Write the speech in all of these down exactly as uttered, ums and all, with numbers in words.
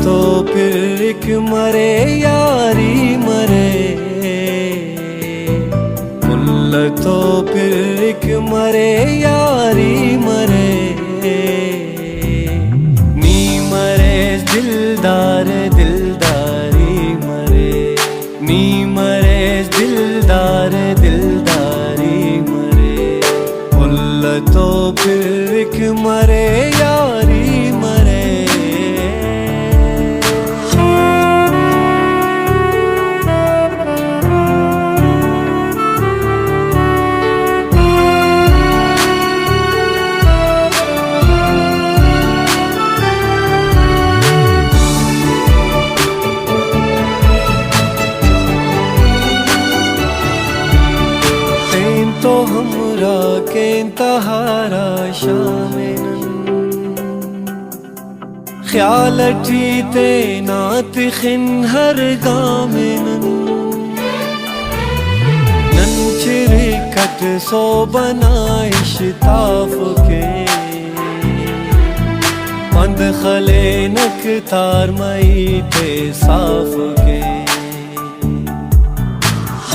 تو پرک مرے یاری مرے، مل تو پرک مرے یاری مرے۔ نی مریس دلدار دلداری مرے، نی مریس دلدار دلداری مرے، مل تو پرک مرے یاری مرے۔ تین تو ہمراہ کین تہارا شام نن، خیال اٹی تینا تخن ہر گام نن۔ نن چرک اٹ سہب انا اشتاف کے، پند خلینک تار مئی تے صاف کے۔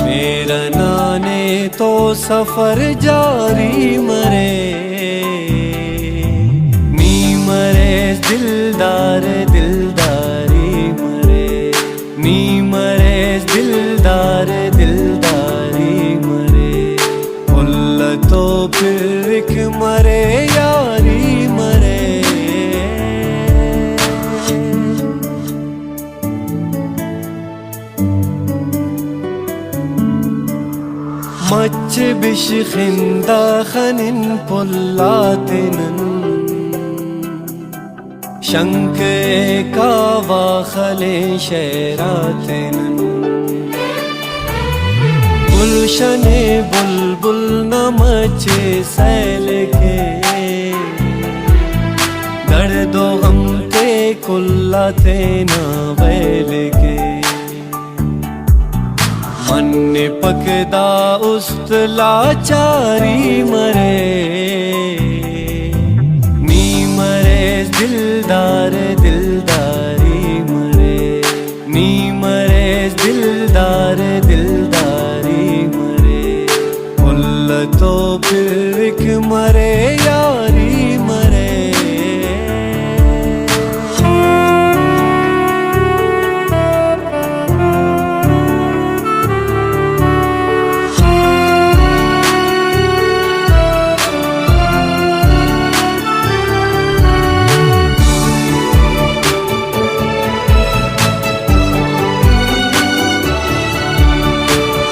مہر انا نے تو سفر جاری مرے، نی مریس دلدار دلداری مرے، نی مریس دلدار دلداری مرے، مل تو پرک مرے یاری مرے۔ مچ بشخندہ خنن پھل آتے نن، شنک ءِ کاوا خلے شعر آتے نن۔ گلشن بلبل نا مچے سیل کے، درد و غم تے کل آ تینا ویل کے۔ منپک دا است لاچاری مرے، نی مریس دلدار دلداری مرے، نی مریس دلدار دلداری مرے، مل تو پرک مرے یاری مرے۔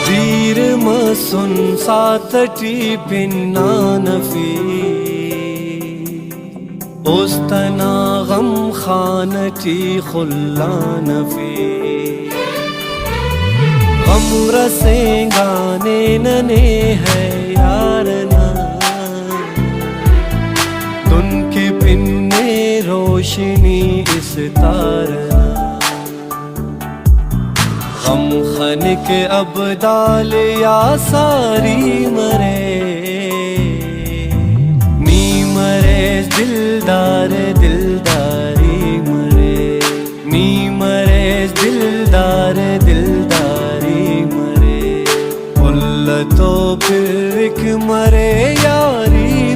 دیر مسن ساعت ٹی پن آن افی، است انا غم خان ٹی خلان افی۔ غم رسینگانے ننے ہے یار نا، دن کہ پن نے روشنی اس تار نا۔ غم خنک ابدال یا ساری مرے، نی مریس دلدار دلداری مرے، نی مریس دلدار دلداری مرے، مل تو پرک مرے یاری